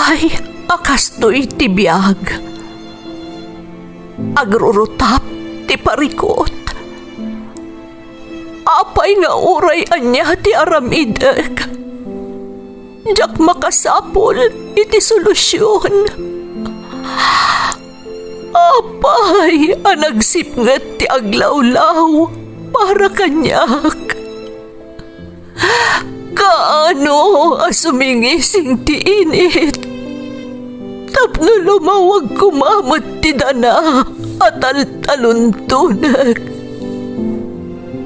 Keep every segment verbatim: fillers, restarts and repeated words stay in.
Ay, a kastoy ti biag. Agrurutap ti parikut. Apay nga uray ania ti aramidek, diak makasapul iti solusion. Apay a nagsipnget ti aglawlaw para kaniak? Kaano a sumingising ti init tapno lumawag koma met ti dana a taltaluntonek,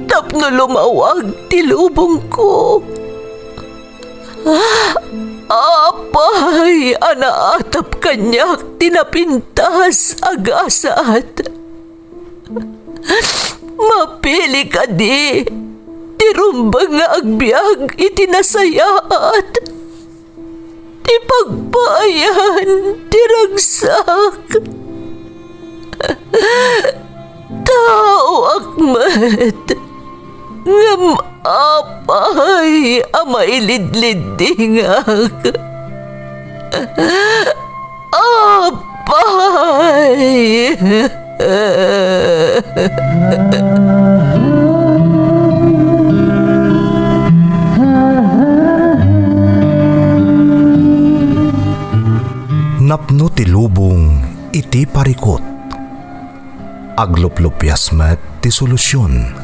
tapno lumawag ti lubongko? Apay a naatap kaniak ti napintas a gasat? Mapili kadi ti rumbeng nga agbiag iti nasayaat, ti pagpaayan ti ragsak? Taoak met, ngem apay a mailidliddingak? Apay! Napno ti lubong iti parikut. Agluplupias met ti solusion.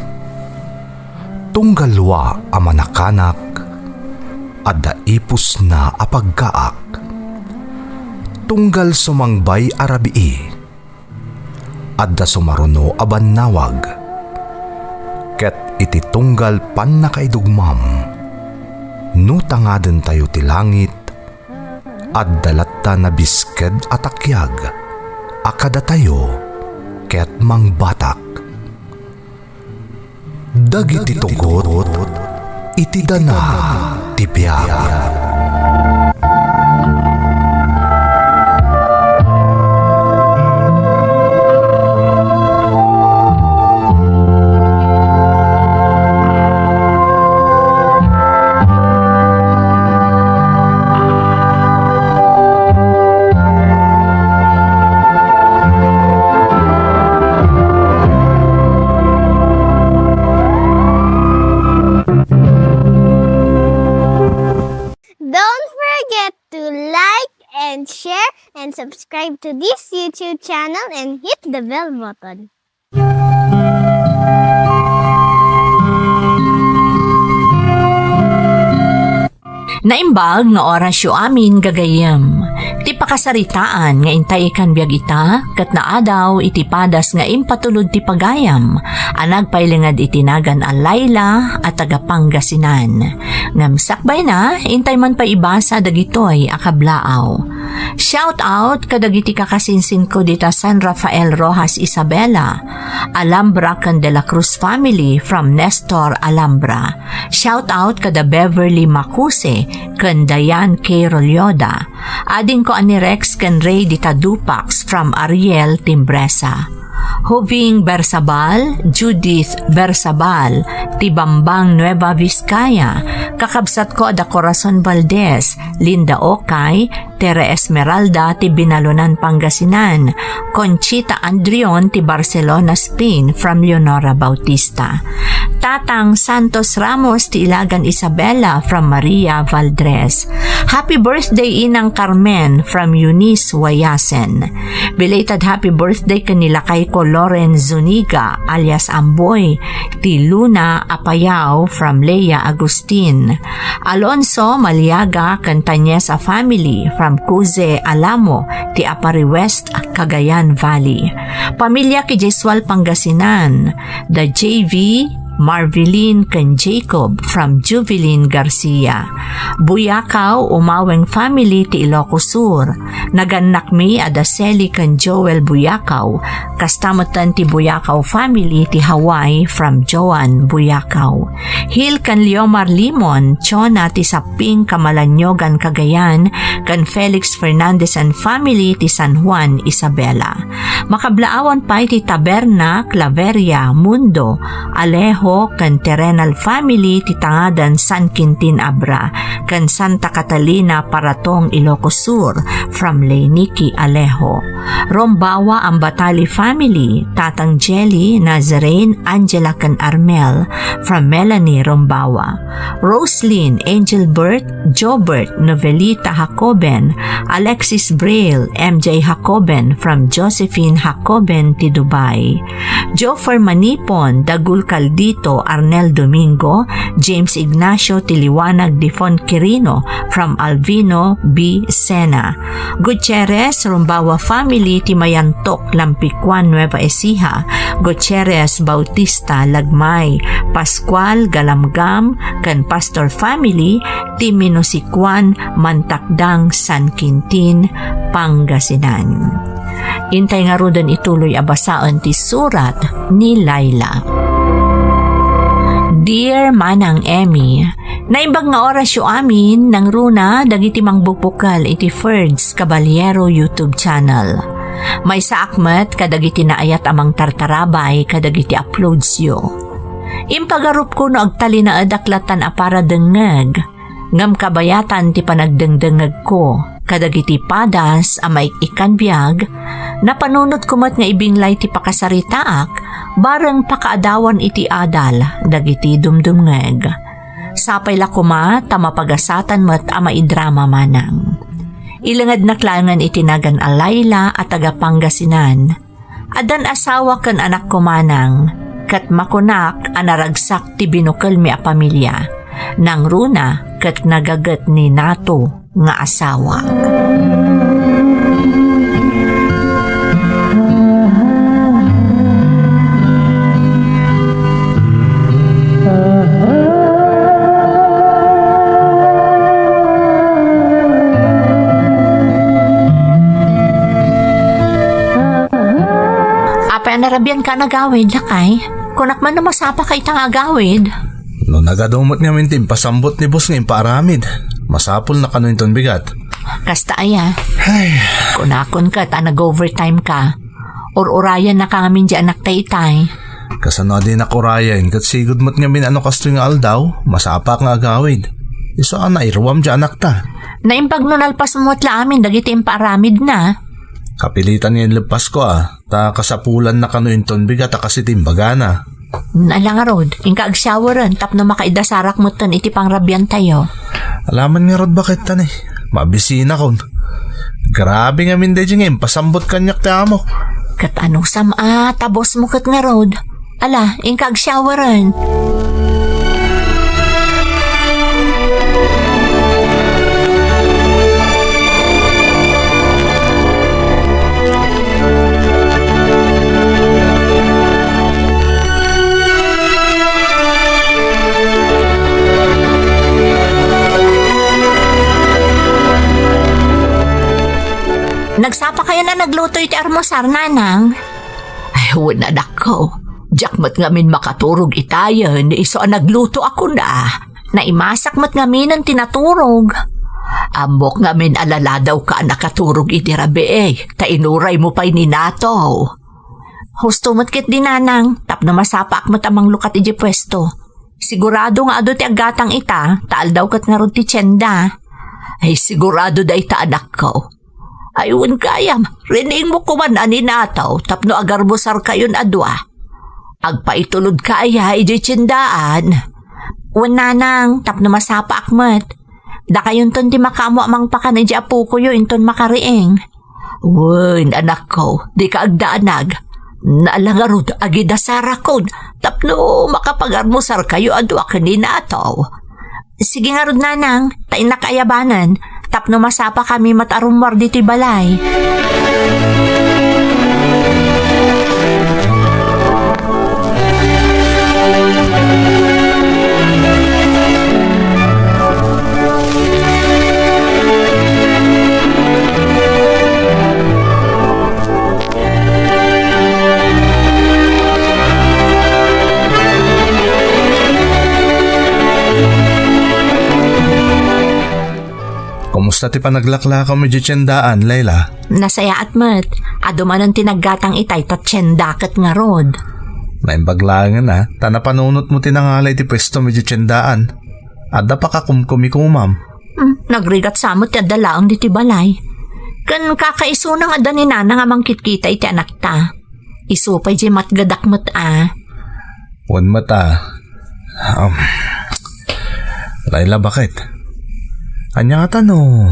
Tunggal dua a manakanak, adda ipusna a pagkaak. Tunggal sumangbay a rabii, adda sumaruno a bannawag. Ket iti tunggal pannakaidugmam, no tangadentayo ti langit, adda latta nabisked a takiag a kadatayo ket mangbatak. Dagiti tugot iti dana ti biag. Don't forget to like and share and subscribe to this YouTube channel and hit the bell button. Naimbag nga orasyo amin, gagayyem. Ti pakasaritaan nga intay ikan biag ita, ket naadaw iti padas nga impatulod ti pagayam a nagpailinged iti nagan a Laila a taga Pangasinan. Ngem sakbayna, intay man pay ibasa dagitoy a kablaaw. Shout out kadagiti kakasinsinko dita San Rafael Roxas Isabela, Alhambra ken De La Cruz family from Nestor Alhambra. Shout out kada Beverly Macuse ken Diane K. Rolloda. Adingko a ni Rex ken Ray dita Dupax from Ariel Timbresa. Joving Bersabal, Judith Bersabal, ti Bambang Nueva Vizcaya, kakabsatko a da Corazon Valdez, Linda Okay, Tere Esmeralda ti Binalonan, Pangasinan, Conchita Andrion ti Barcelona, Spain, from Leonora Bautista. Tatang Santos Ramos ti Ilagan, Isabela from Maria Valdres. Happy birthday, Inang Carmen from Eunice Wayasen. Belated happy birthday ken ni lakayko Loren Zuniga alias Amboy ti Luna Apayao from Lea Agustin. Alonso Maliaga ken Tanyesa family from Cuze Alamo ti Aparri West, Cagayan Valley. Pamilya ki Jesual, Pangasinan, da J V, Marvelin ken Jacob from Juvelin Garcia. Buyakaw, Umaweng family ti Ilocos Sur. Nagannakmi a da Sally ken Joel Buyakaw, kasta metten ti Buyakaw family ti Hawaii from Joan Buyakaw. Hil ken Leomar Limon, Chona ti Sapping, Camalaniog, Cagayan, ken Felix Fernandez and family ti San Juan, Isabela. Makablaawan pay ti Taberna, Claveria, Mundo, Alejo, ken Terrenal family ti tangadan San Quintin Abra, ken Santa Catalina Paratong, Ilocos Sur, from Lay Nicky Alejo. Rombawa Ambatali family, Tatang Jelly, Nazarene, Angela, ken Armel, from Melanie Rombawa. Roslyn, Angelbert, Jobert, Novelita Jacoben, Alexis Braille, M J Jacoben, from Josephine Jacoben ti Dubai. Joffer Manipon, Dagul Caldito, Arnel Domingo, James Ignacio Tiliwanag Difon Quirino, from Alvino B Sena. Gutierrez, Rumbawa family ti Mayantok, Lampicuan, Nueva Ecija. Gutierrez, Bautista, Lagmay, Pascual, Galamgam, ken Pastor family ti Minusikuan, Mantakdang, San Quintin, Pangasinan. Intay ngaruden ituloy a basaen ti surat ni Laila. Dear Manang Emmy, naimbag nga orasyo amin nangruna dagiti mangbukbukel iti Ferds Caballero YouTube channel. Maysaak met kadagiti naayat a mangtartarabay kadagiti uploadsyo. Impagarupko no agtalinaedak latan a para dengngeg, ngem kabayatan ti panagdengdengngegko kadagiti padas a maik-ikkan biag, napanunotko met nga ibinglay ti pakasaritaak bareng pakaadawan iti adal dagiti dumdumngeg. Sapay la koma ta mapagasatan met a maidrama manang. Ilengednak laengen iti nagan a Laila a taga Pangasinan. Addan asawa ken anakko manang, ket makunak a naragsak ti binukelmi a pamilia. Nangruna ket nagaget ni Nato nga asawak. Apay a narabian ka nga agawid, lakay? Kunak man no masapa ka ita nga agawid. No nagadu met ngamin ti impasambut ni boss nga impaaramid, masapul na kano inton bigat. Kasta aya. Ay. Kunakon ket a nag-overtime ka. Ur-urayan na ka ngamin di anak ta itay. Kasano a dinak urayen ket sigud met ngamin a no kastoy nga aldaw, masapak nga agawid. Isu a nairuam di anak ta. Naimbag no nalpas mo met la amin dagiti impaaramid na. Kapilitan nga inleppas ko a, ta kasapulan na kano inton bigat a kas iti imbagana. Ala ngarud, inka agsiyaweren tapno makaidasarak metten iti pangrabian tayo. Alaman ngarud baket ta ni, mabisinakon. Grabe ngamin daydi nga impasambut kaniak ti amok. Ket anusam a, ta boss mo ket ngarud. Ala, inka agsiyaweren. Nagsapa kayon a nagluto iti almusar, nanang? Ay, wen, anakko. Diak met ngamin makaturog itayen, isu a nagluto a kuna. Naimasak met ngaminen ti naturog. Ammok ngamin a laladaw ka a nakaturog idi rabii, ta inuray mo pay ni Nato. Husto met ketdi, nanang, tapno masapaak met a manglukat idiay puesto. Sigurado nga adu ti aggatang ita, ta aldaw ket ngarud ti tienda. Ay, sigurado dayta, anakko. Ay, wen gayam, rinuingmo koman a ni Nato tapno agalmusarkayon a dua. Agpaitulodka aya idiay tiendaan? Wen, nanang, tapno masapaak met. Dakayonton ti makaammo a mangpakan idiay apokoyo inton makariing. Wen, anakko, dika agdanag. Ala ngarud, agidasarakon tapno makapagalmusarkayo a dua ken ni Nato. Sige ngarud, nanang, ta innak ayabanen, tapno masapakami met a rummuar ditoy balay. Kumusta ti panaglaklakam idiay tiendaan, Leila? Nasayaat met. Adu manen ti naggatang itay ta tienda ket ngarud. Naimbag laengen a, ta napanunotmo ti nangala iti puestom iti tiendaan. Adda pakakumkumikumam. Hmm, nagrigat sa met ti adda laeng ditoy balay. Ken kakaisuna nga adda ni Nanang a mangkitkita iti anakta. Isu pay diay matgedak met a. Wen met a. Um, Laila, baket? Ania ngata no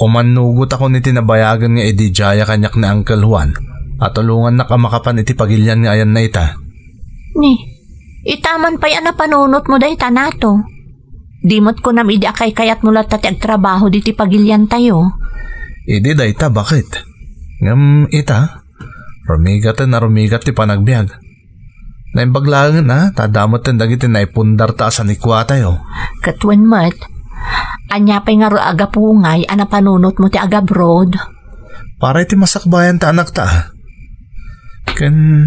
umannugotakon iti nabayagen nga idiay a kaniak ni Uncle Juan a tulongannak a makapan iti pagilian nga ayanna ita? Ni, ita man pay a napanunotmo dayta, Nato. Di met kunam idi a kaykayatmo latta ti agtrabaho ditoy pagiliantayo. Idi dayta, baket? Ngem ita, rumigaten a rumigat ti panagbiag. Naimbag laengen a, ta adda metten dagiti naipundarta a sanikuatayo. Ket wen met, ania pay ngarud a gapungay a napanunotmo ti agabroad? Para iti masakbayan ta anakta a. Ken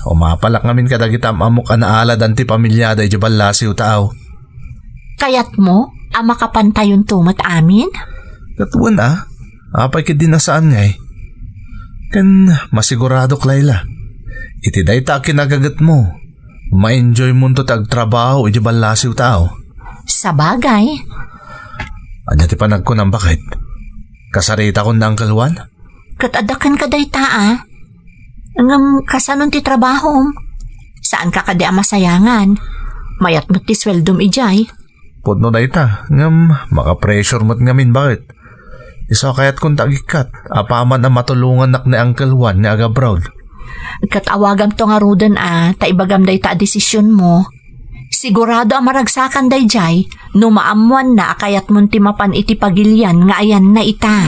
umapalak ngamin kadagiti am-ammok a naaladan ti pamiliada idiay ballasiw ta aw. Kayatmo a makapantayonto met amin? Ket wen a, apay ketdi no saan ngay? Ken masiguradok, Laila, iti dayta a kinagagetmo, ma-enjoymonto ti agtrabaho idiay ballasiw ta aw. Sabagay. Ania ti panagkunam, baket? Kasaritakon ni Uncle Juan? Ket adda kenka dayta a. Ngem kasano ti trabahom? Saanka kadi a masayangan? Mayat met ti sueldom idiay. Pudno dayta, ngem maka-pressure met ngamin, baket? Isu a kayatko ta agikkat, apaman a matulongannak ni Uncle Juan nga agabroad. Ket awagamto ngaruden a, ta ibagam dayta a desisionmo. Sigurado a maragsakan daydiay no maammoanna a kayatmon ti mapan iti pagilian nga ayanna ita.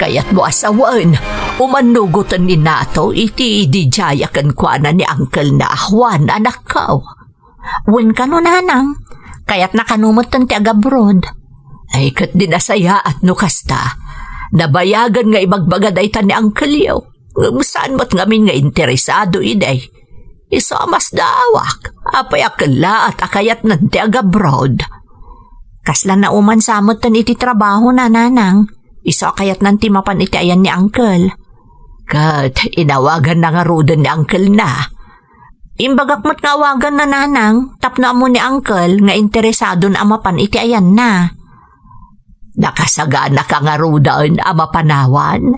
Kayatmo a sawen, umannugoten ni Nato iti didiay a kenkuana ni Uncle na Juan, anakko. Wen kano, Nanang, kayatna kano metten ti agabroad. Ay, ket di nasayaat no kasta. Nabayagan nga ibagbaga dayta ni Uncle-yo. Ngem saan met ngamin nga interesado idi. Isu a masdaawak, apay a kellaat a kayatnan ti agabroad? Kasla nauman sa metten iti trabahona, Nanang. Isu a kayatnan ti mapan iti ayan ni Uncle. Ket inawaganna ngaruden ni Uncle-na. Imbagak met nga awaganna, Nanang, tapno ammo ni Uncle nga interesadon a mapan iti ayanna. Nakasaganaka ngaruden a mapanawan?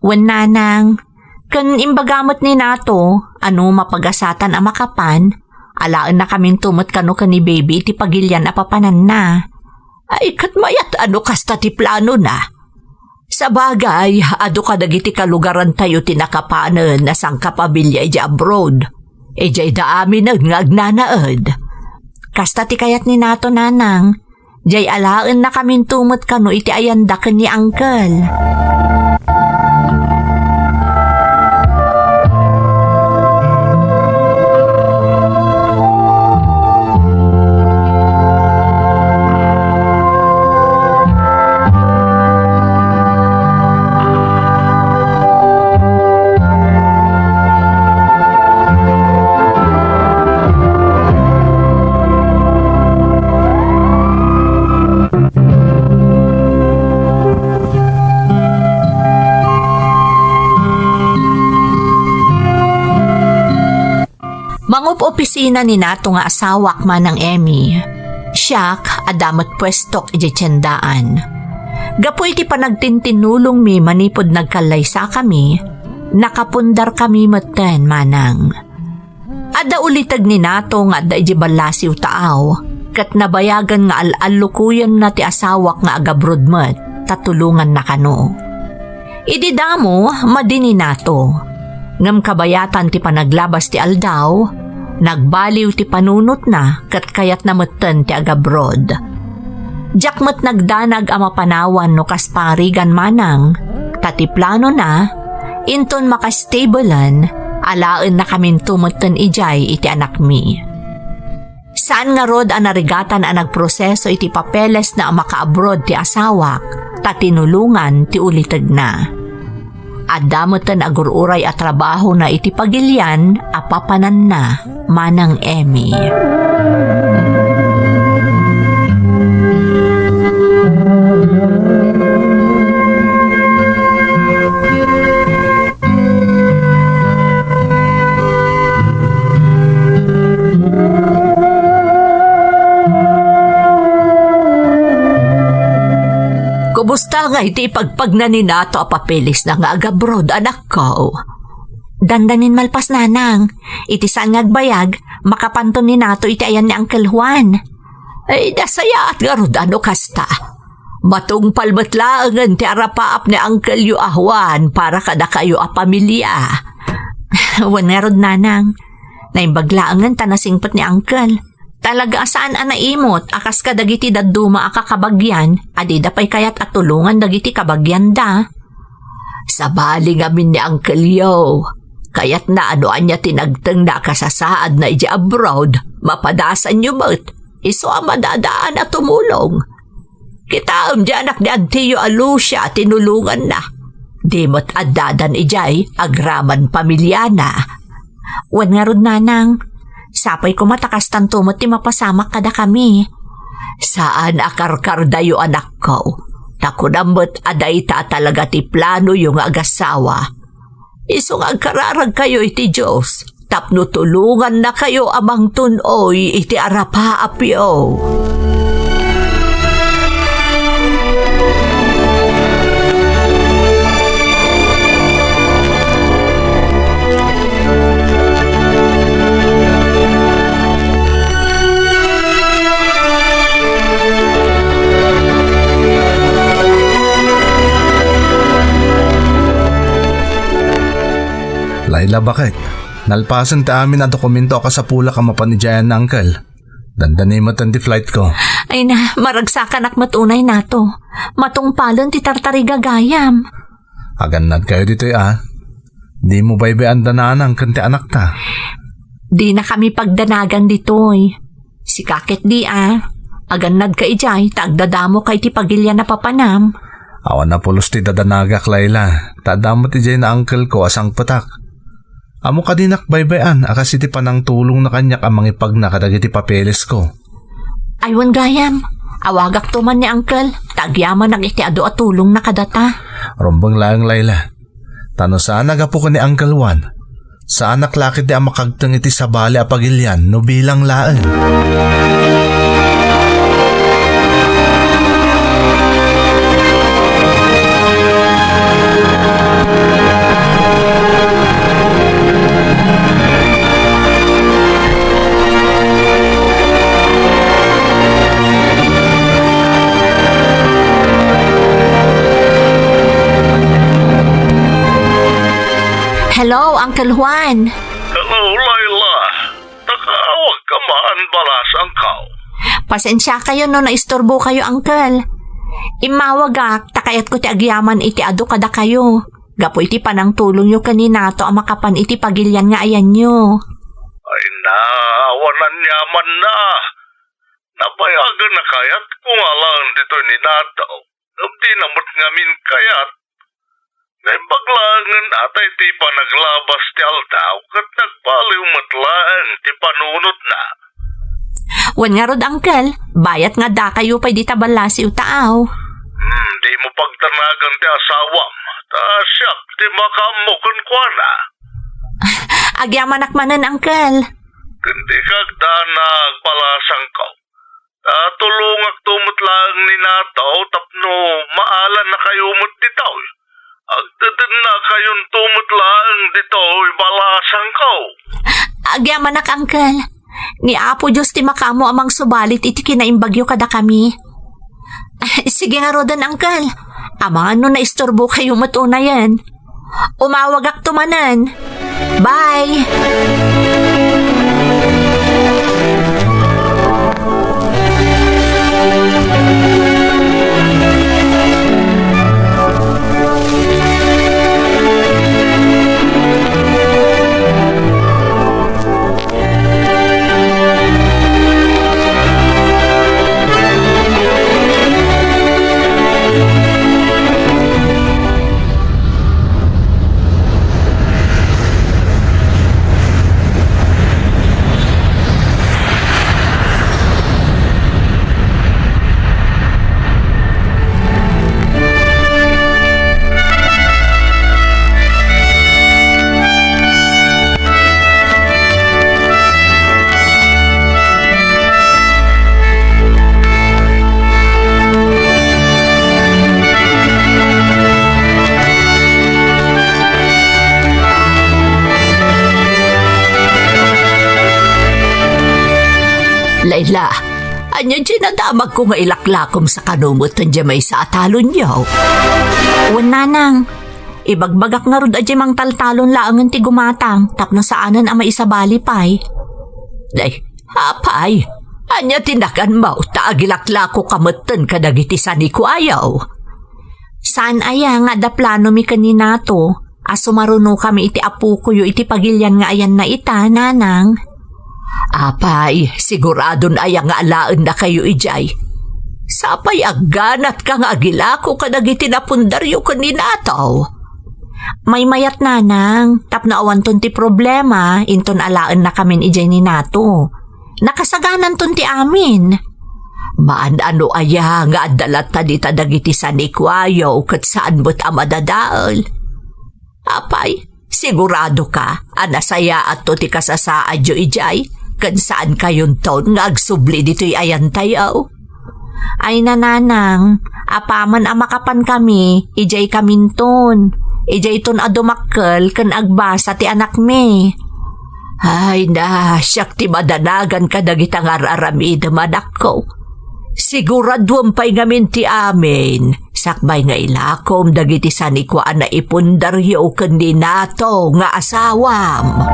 Wen, Nanang, ken imbaga met ni Nato a no mapagasatan a makapan, alaennakaminto met kano ken ni Baby iti pagilian a papananna. Ay, ket mayat a no kasta ti planona. Sabagay, adu kadagiti kalugarantayo ti nakapanen a sangkapamilia idiay abroad. Idiay da aminen nga agnanaed. Kasta ti kayat ni Nato, Nanang. Diay alaennakaminto met kano iti ayanda ken ni Uncle. Mangup-opisina ni Nato nga asawak, Manang Emmy. Siak, adda met puestok idiay tiendaan. Gapu iti panagtintinulongmi manipud nagkallaysakami, nakapundarkami metten, Manang. Adda uliteg ni Nato nga adda idiay ballasiw ta aw, ket nabayagen nga al-allukoyenna ti asawak nga agabroad met, ta tulonganna kano. Idi damo, madi ni Nato. Ngem kabayatan ti panaglabas ti aldaw, nagbaliw ti panunotna ket kayatna metten ti agabroad. Diak met nagdanag a mapanawan no kas parigan, Manang, ta ti planona, inton makastablen, alaennakaminto metten idiay iti anakmi. Saan ngarud a narigatan a nagproseso iti papelesna a makaabroad ti asawak, ta tinulongan ti ulitegna. Adda metten agur-uray a trabahona iti pagilian a papananna, Manang Emmy. Kumusta ngay ti ipagpagna ni Nato a papelesna nga agabroad, anakko? Dandanin malpas, nanang. Iti saan nga agbayag, makapanton ni Nato iti ayan ni Uncle Juan. Ay, nasayaat ngarud no kasta. Matungpal met laengen ti arapaap ni Uncle-yo a Juan para kadakayo a pamilia. Wen ngarud, nanang. Naimbag laengen ta nasingpet ni Uncle. Talaga a saan a naimot a kas kadagiti dadduma a kakabagian a dida pay kayat a tulongan dagiti kabagianda. Sabali ngamin ni Uncle-yo. Kayatna no ania ti nagtengna a kasasaadna idiay abroad, mapadasanyo met. Isu a madadaan a tumulong. Kitaem di anak ni antiyo a Lucia a tinulonganna. Di met addadan idiay agraman pamiliana. Wen ngarud, nanang, sapay koma ta kastanto met ti mapasamak kadakami. Saan a karkardayo, anakko. Ta kunam met a dayta a talaga ti planoyo nga agasawa. Isu nga agkararagkayo iti Dios tapno tulongannakayo a mangtun-oy iti arapaapyo. Laila, baket. Nalpasen ti amin a dokumento a kasapulak a mapan idiay ayan ni Uncle. Dandani met ti flight ko. Ay na, maragsakanak met unay, Nato. Matungpalen ti tartariga gayam. Agannadkayo ditoy a. Dimo baybay-an da nanang ken ti anakta. Dinakami pagdanagan ditoy. Sika ketdi a. Agannadka idiay ta agdadamoka iti pagilian a papanam. Awan a pulos ti dadanagak, Laila. Ta adda met idiay ni Uncle-ko a sangpetak. Ammo kadinak baybay-an a kas iti panangtulongna kaniak a mangipagna kadagiti papelesko. Ay wen gayam, awagakto man ni Uncle, ta agyamanak iti adu a tulongna kadata. Rumbeng laeng, Laila. Ta no saan a gapu ken ni Uncle Juan, saanak la ketdi a makagteng iti sabali a pagilian no bilang laeng. Hello, Uncle Juan. Hello, Laila. Nakaawagka man, balasangko. Pasensiakayo no naisturbokayo, Uncle. Immawagak, ta kayatko ti agyaman iti adu kadakayo. Gapu iti panangtulongyo ken ni Nato a makapan iti pagilian nga ayanyo. Ay na, awan aniamanna. Nabayagen a kayatko nga alaen ditoy ni Nato. Ngem dina met ngamin kayat. Naimbag laengen a ta iti panaglabas ti aldaw ket nagbaliw met laeng ti panunotna. Wen ngarud, Uncle, bayat nga addakayo pay dita ballasiw ta aw. Hmm, dimo pagdanagan ti asawam, ta siak ti makaammo kenkuana. Agyamanak manen, Uncle. Ken dika agdanag, balasangko. Ta tulongakto met laeng ni Nato tapno maalannakayo met ditoy. Agdedennakayonto met laeng ditoy, balasangko. Agyamanak, Uncle. Ni Apo Dios ti makaammo a mangsubalit iti kinaimbagyo kadakami. Sige ngaruden, Uncle. Amangan no naisturbokayo met unayen. Umawagakto manen. Bye! Laila, ania diay nadamagko nga ilaklakom sa kano met diay maysa a talonyo? Wen, nanang, ibagbagak ngarud a diay mangtaltalon laengen ti gumatang tapno saanen a maisabali pay. Nay, apay, ania ti naganmo ta agilaklakoka metten kadagiti sanikuayo? Saan aya nga adda planomi ken ni Nato a sumarunokami iti apokoyo iti pagilian nga ayanna ita, nanang? Apay, siguradon aya nga alaennakayo idiay? Sapay agganatka nga agilako kadagiti napundaryo ken ni Nato. Maymayat, nanang, tapno awanton ti problema, inton alaennakamin idiay ni Nato. Nakasagananton ti amin. Maan-ano aya nga adda latta dita dagiti sanikuayo ket saan met a madadael? Apay, siguradoka a nasayaatto ti kasasaadyo idiay, ken saankayonton nga agsubli ditoy ayantayo? Ay, nanang, apaman a makapankami, idiay kaminton. Idiayton a dumakkel ken agbasa ti anakmi. Ay na, siak ti madanagan kadagita nga ar-aramidem, anakko. Siguraduem pay ngamin ti amin, sakbay nga ilakom dagiti sanikua a naipundaryo ken ni Nato nga asawam.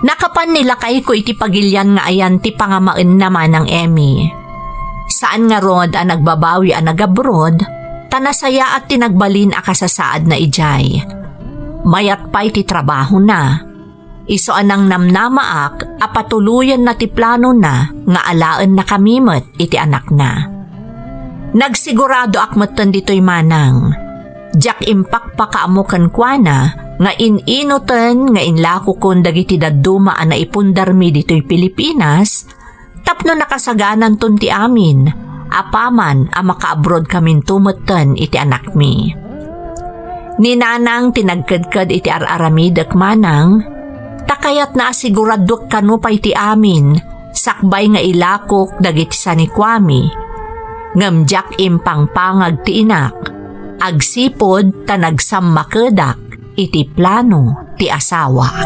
Nakapan ni lakayko iti pagilian nga ayan ti pangamaenna, Manang Emmy. Saan ngarud a nagbabawi a nagabroad, ta nasayaat ti nagbalin a kasasaadna idiay. Mayat pay ti trabahona. Isu a nangnamnamaak a patuloyenna ti planona nga alaennakami met iti anakna. Nagsiguradoak metten ditoy, manang. Diak impakpakaammo kenkuana nga in-inuten nga inlakokon dagiti dadduma a naipundarmi ditoy Pilipinas tapno nakasagananton ti amin, apaman a makaabroadkaminto metten iti anakmi. Ni nanang ti nagkedked iti ar-aramidek, manang, ta kayatna a siguraduek kano pay ti amin sakbay nga ilakok dagiti sanikuami. Ngem diak impangpangag ti inak, agsipud ta nagsammakedak iti plano ti asawak.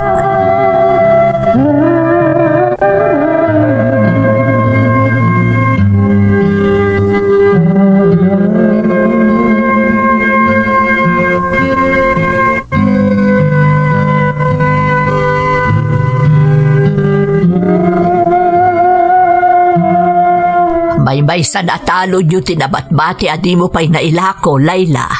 Maymaysan a talonyo ti nabatbati a dimo pay nailako, Laila.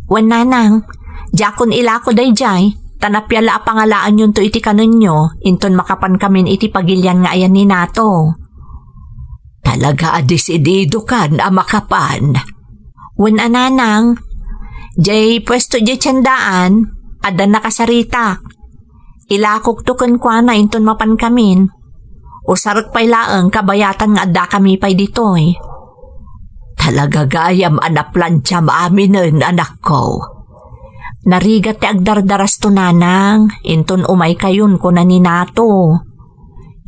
Wen, nanang, diakon ilako daydiay, ta nappiala a pangalaanyonto iti kanenyo, inton makapankamin iti pagilian nga ayan ni Nato. Talaga a desididokan a makapan? Wen a, nanang, diay puesto diay tiendaan, adda nakasaritak. Ilakokto kenkuana inton mapankamin. Usarek pay laeng kabayatan nga addakami pay ditoy. Talaga gayam a naplantiam aminen, anakko. Narigat ti agdardarasto, nanang, inton umaykayon, kuna ni Nato.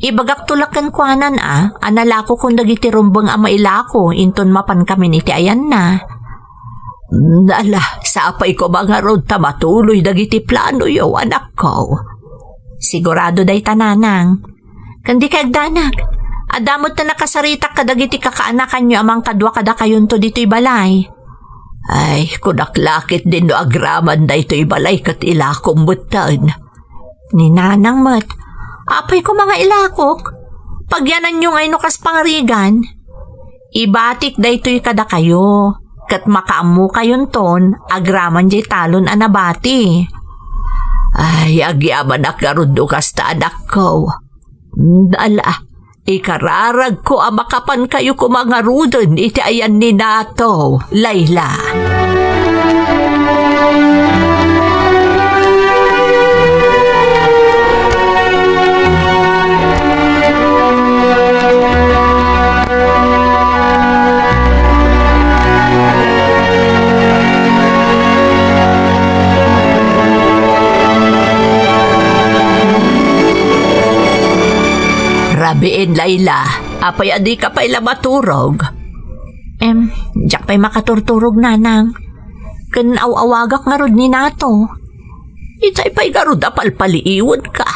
Ibagakto la kenkuanan a, a nalakokon dagiti rumbeng a mailako inton mapankamin iti ayanna. Ala, sapay koma ngarud ta matuloy dagiti planoyo, anakko. Sigurado dayta, nanang. Ken di kay agdanag, adda met ta nakasaritak kadagiti kakaanakanyo a mangkadua kadakayonto ditoy balay. Ay, kunak la ketdin no agraman daytoy balay ket ilakom metten. Ni nanang met, apay koma nga ilakok? Pagyananyo ngay no kas pangarigan. Ibatik daytoy kadakayo, ket makaammo kayonton agraman diay talon a nabati. Ay, agyamanak ngarud no kasta, anakko. Ala, ikararagko a makapankayo koma ngaruden iti ayan ni Nato, Laila. Biin, Laila, apay a dika pay la maturog? Em, diak pay makaturturog, Nanang. Ken aw-awagak ngarud ni Nato. Itay pay ngarud a palpaliiwenka.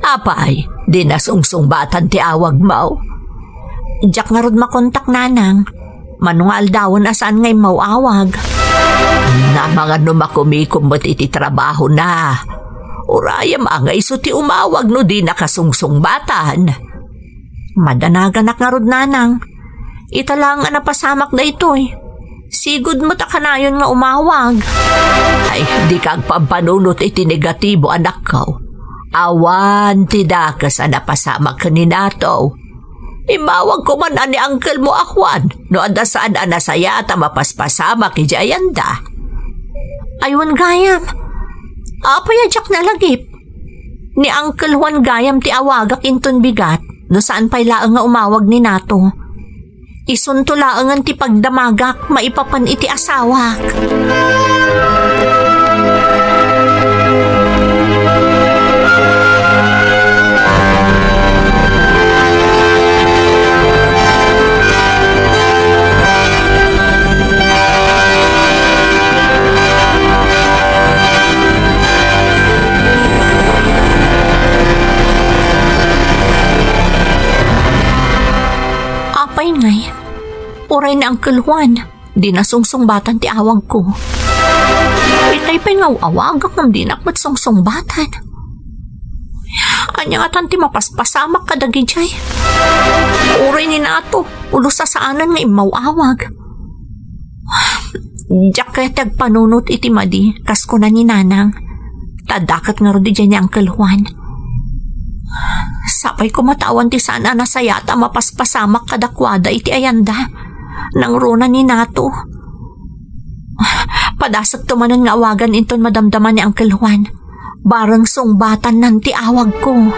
Apay, di nasungsungbatan ti awagmo? Diak ngarud makontak, Nanang. Mano nga aldawen a saan nga immaw-awag. Amangan no makumikom met iti trabahona. Urayem a nga isu ti umawag no di nakasungsungbatan. Madanaganak ngarud, Nanang. Ita laeng a napasamak daytoy. Sigud met a kanayon nga umawag. Ay, dika agpampanunot iti negatibo, anakko. Awan ti dakes a napasamak ken ni Nato. Immawagko man a ni angkelmo a Juan, no adda saan a nasayaat a mapaspasamak idiay ayanda. Ay, wen gayam. Apay a diak nalagip? Ni Uncle Juan gayam ti awagak inton bigat, no saan pay laeng nga umawag ni Nato. Isunto laengen ti pagdamagak maipapan iti asawak. Apay ngay, uray ni Uncle Juan, di nasungsungbatan ti awagko. Itay pay nga aw-awagak ngem dinak met sungsungbatan. Ania ngatan ti mapaspasamak kadagidiay? Uray ni Nato, ulo sasaanen nga immaw-awag. Diak kayat ti agpanunot iti madi, kas kuna ni Nanang. Ta adda ket ngarud idiay ni Uncle Juan. Sapay koma ta awan ti saan a nasayaat a mapaspasamak kadakuada iti ayanda. Nangruna ni Nato. Padasekto manen nga awagan inton madamdama ni Uncle Juan. Bareng sungbatannan ti awagko.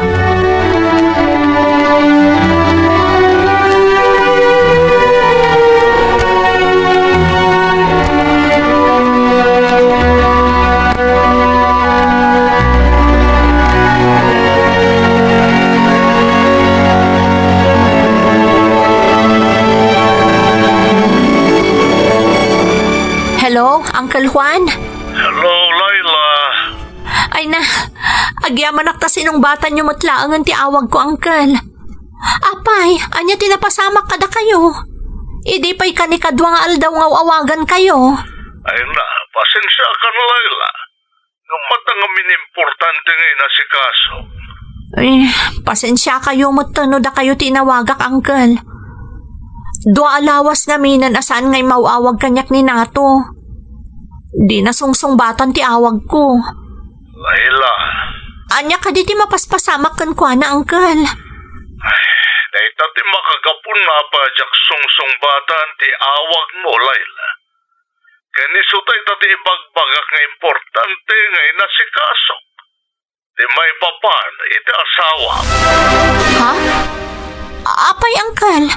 Hello, Uncle Juan? Hello, Laila. Ay na, agyamanak ta sinungbatanyo met laengen ti awagko, Uncle. Apay, ania ti napasamak kadakayo? Idi pay kanikadua nga aldaw nga aw-awagankayo. Ay na, pasensiakan, Laila. Ngem matangam, importante nga inasikaso. Ay, pasensiakayo met no dakayo ti inawagak, Uncle. Dua a lawas ngamin a saan nga immaw-awag kaniak ni Nato. Di nasungsungbatan ti awagko. Laila. Ania kadi ti mapaspasamak kenkuana, Uncle? Ay, dayta ti makagapu no apay a diak sungsungbatan ti awagmo, Laila. Ken isu dayta ti ibagbagak nga importante nga inasikaso. Ti maipapan iti asawa. Ha? Apay, Uncle?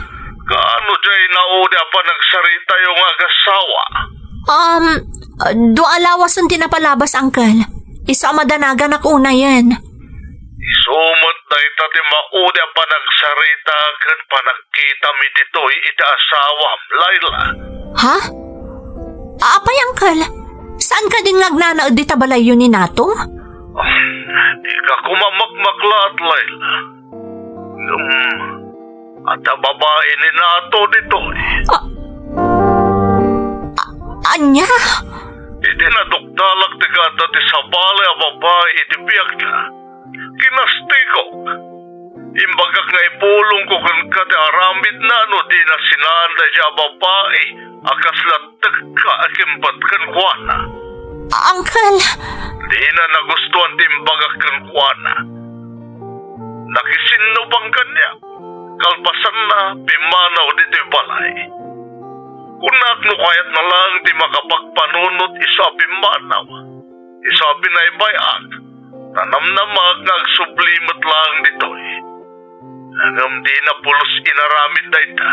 Kaano diay naudi a panagsaritayo nga agasawa? Um, dua a lawasen ti napalabas, Uncle. Isu a madanaganak unayen. Isu met dayta ti maudi a panagsarita ken panagkitam ditoy iti asawam, Laila. Ha? Apay, Uncle? Saan kadin nga agnanaed dita balayyo ni Nato? Ah, dika koma makmaklaat, Laila. Ngem, adda babai ni Nato ditoy. Ah, a-, ania? Idi naduktalak ti kaadda ti sabali a babai iti biagna, kinastigok. Imbagak nga ipulongko kenka ti aramidna no di nasinaanda daydiay a babai a kasla tekka a kimpet kenkuana. Uncle! Dina nagustuan ti imbagak kenkuana. Nakisinnuban kaniak. Kalpasanna, pimmanaw ditoy balay. Kunak no kayatna laeng ti makapagpanunot isu a pimmanaw, isu a binaybay-ak, ta namnamak nga agsubli met laeng ditoy. Ngem dina pulos inaramid dayta.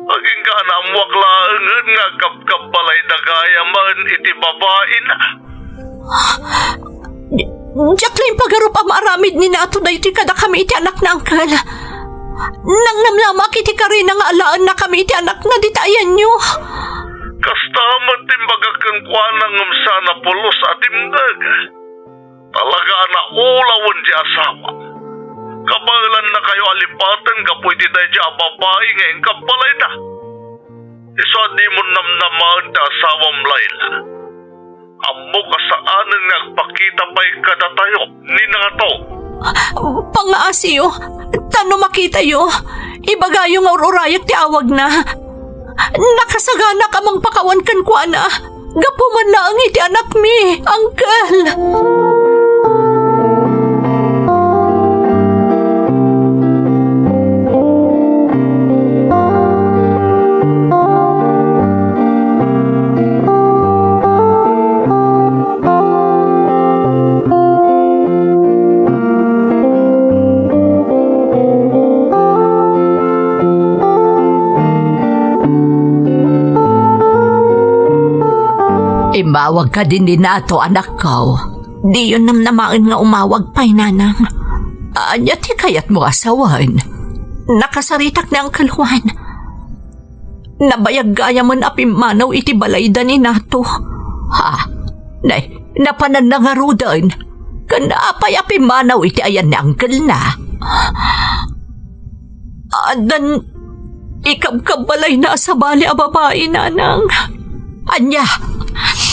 Agingga a naammoak laengen nga agkabkabbalayda gayamen iti babaina. Di, Diak la impagarup a maaramid ni Nato daytoy kadakami iti anakna, Uncle. Nangnamnamak iti karina nga alaennakami iti anakna dita ayanyo. Kasta met ti imbagak kenkuana ngem saan a pulos a dimngeg. Talaga a naulawen ti asawa. Kabaelannakayo a lipaten gapu iti daydiay a babai nga inkabbalayda. Isu a dimon namnamaen ti asawam, Laila. Ammok a saanen nga agpakita pay kadatayo ni Nato. Pangaasiyo, ta no makitayo, ibagayo nga ur-urayak ti awagna. Nakasaganak a mangpakawan kenkuana, gapu man laeng iti anakmi, Uncle. Immawag kadi ni Nato, anakko. Diyon namnamaen nga umawag pay, nanang. Ania ti kayatmo a sawen? Nakasaritak ni Uncle Juan. Nabayag gayamen a pimmanaw iti balayda ni Nato. Ha? Nay, napananna ngaruden. Ken apay a pimmanaw iti ayan ni uncle-na? Addan ikabkabbalayna a sabali a babai, nanang. Ania?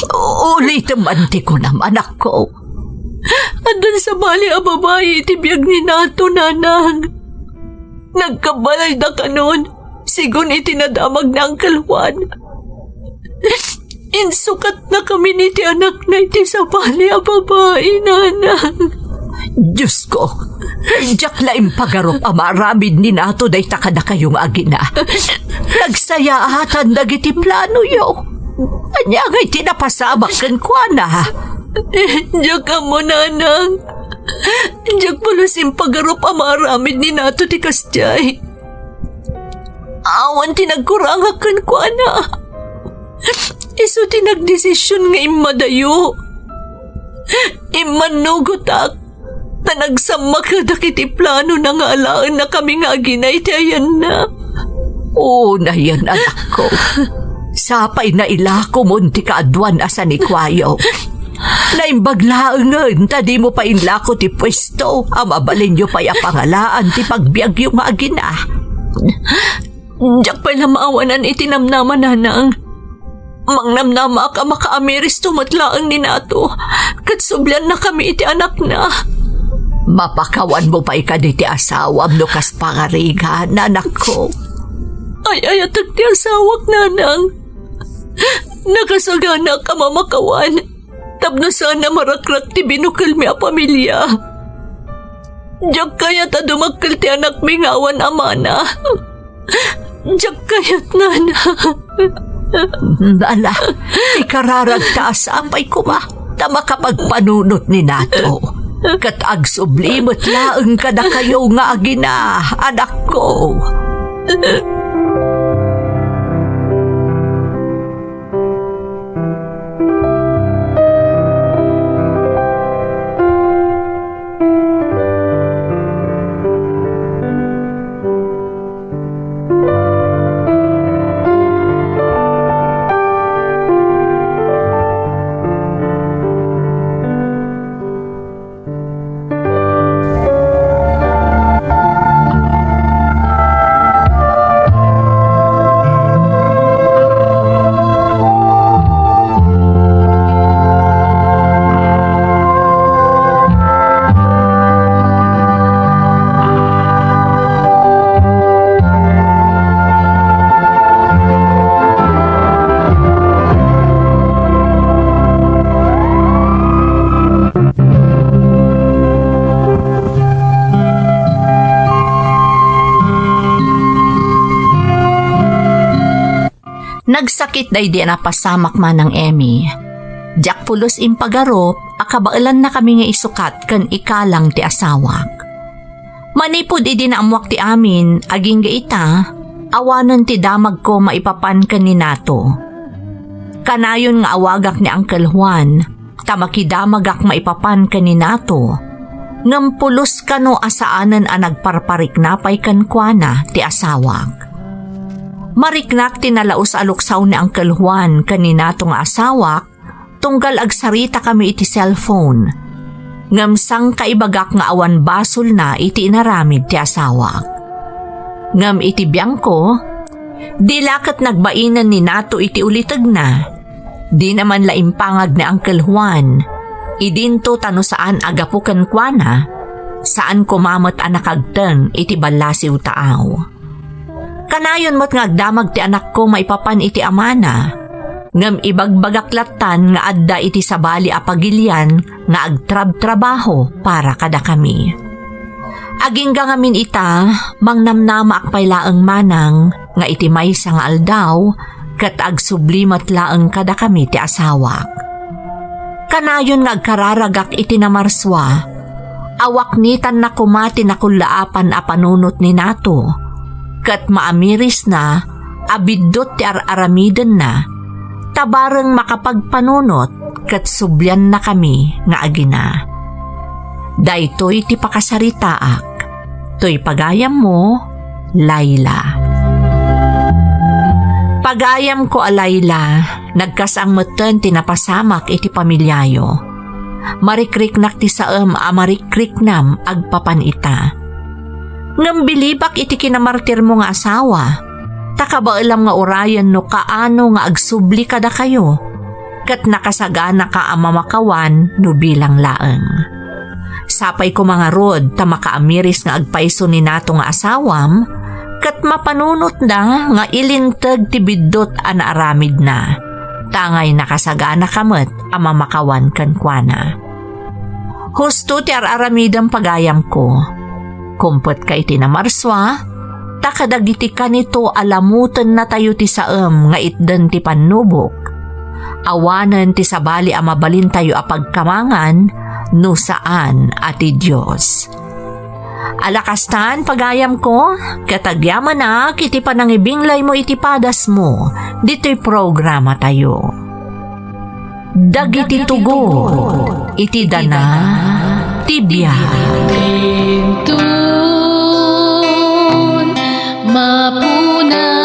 Ulitem man ti kunam, anakko. Addan sabali a babai iti biag ni Nato, nanang. Nagkabbalayda kanon, sigun iti nadamag ni Uncle Juan. Insukatnakamin iti anakna iti sabali a babai, nanang. Diosko, diak la impagarup a maaramid ni Nato dayta kadakayo nga agina. Nagsayaatan dagiti planoyo. Ania ngay ti napasamak kenkuana? Diak ammo, nanang. Diak pulos impagarup a maaramid ni Nato ti kasdiay. Awan ti nagkurangak kenkuana. Isu ti nagdesision nga immadayo. Immannugotak, ta nagsammakedak iti planona nga alaennakami nga agina iti ayanna. O, nayen, anakko. Sapay nailakomon ti kaaduan a sanikuayo. Naimbag laengen ta dimo pay inlako ti puesto a mabalinyo pay a pangalaan ti pagbiagyo nga agina. Diak pay la maawanan iti namnama, nanang. Mangnamnamaak a makaamiristo met laeng ni Nato, ket subliannakami iti anakna. Mapakawanmo pay kadi ti asawam no kas pangarigan, anakko. Ay-ayatek ti asawak, nanang. Nakasaganak a mamakawan tapno saan a marakrak ti binukelmi a pamilia. Diak kayat a dumakkel ti anakmi nga awan amana. Diak kayat, nanang. Ala, ikararagta a sapay koma ta makapagpanunot ni Nato. Ket agsubli met laeng kadakayo nga agina, anakko. Nagsakit daydi a napasamak, Manang Emmy. Diak pulos impagarup a kabaelannakami nga isukat ken ikalang ti asawak. Manipud idi naammoak ti amin, agingga ita, awanen ti damagko maipapan ken ni Nato. Kanayon nga awagak ni Uncle Juan, ta makidamagak maipapan ken ni Nato, ngem pulos kano a saanen a nagparparikna pay kenkuana ti asawak. Mariknak ti nalaus a luksaw ni Uncle Juan ken ni Nato nga asawak, tunggal agsaritakami iti cellphone. Ngem sangkaibagak nga awan basolna iti inaramid ti asawak. Ngem iti biangko, di la ket nagbainen ni Nato iti ulitegna. Dina man la impangag ni Uncle Juan. Idinto ta no saan a gapu kenkuana, saan koma met a nakagteng iti ballasiw taaw. Kanayon met nga agdamag ti anakko maipapan iti amana, ngem ibagbagak lattan nga adda iti sabali a pagilian nga agtrabtrabaho para kadakami. Agingga ngamin ita, mangnamnamaak pay laeng manang nga iti maysa nga aldaw, ket agsubli met laeng kadakami ti asawak. Kanayon nga agkararagak iti namarsua, awaknitanna koma ti nakullaapan a panunot ni Nato, ket maamirisna a biddut ti ar-aramidenna, ta bareng makapagpanunot ket subliannakami nga agina. Daytoy ti pakasaritaak. Toy pagayammo, Laila. Pagayamko a Laila, nagkasang metten ti napasamak iti pamiliayo. Marikriknak ti saem a marikriknam agpapan ita. Ngem bilibak iti kinamartirmo nga asawa, ta kabaelam nga urayen no kaano nga agsubli kadakayo, ket nakasaganaka a mamakawan no bilang laeng. Sapay koma ngarud ta makaamiris nga agpayso ni Nato nga asawam, ket mapanunotna nga ilinteg ti biddut a naaramidna, ta angay nakasaganaka met a mamakawan kenkuana. Husto ti ar-aramidem, pagayamko. Kumpetka iti namarsua, ta kadagiti kanito a lamutennatayo ti saem nga itden ti pannubok. Awanen ti sabali a mabalintayo a pagkamangan no saan a ti Dios. Ala kastan, pagayamko, ket agyamanak iti panangibinglaymo iti padasmo ditoy programatayo. Dagiti tugot iti dana ti biag. Inton mapuna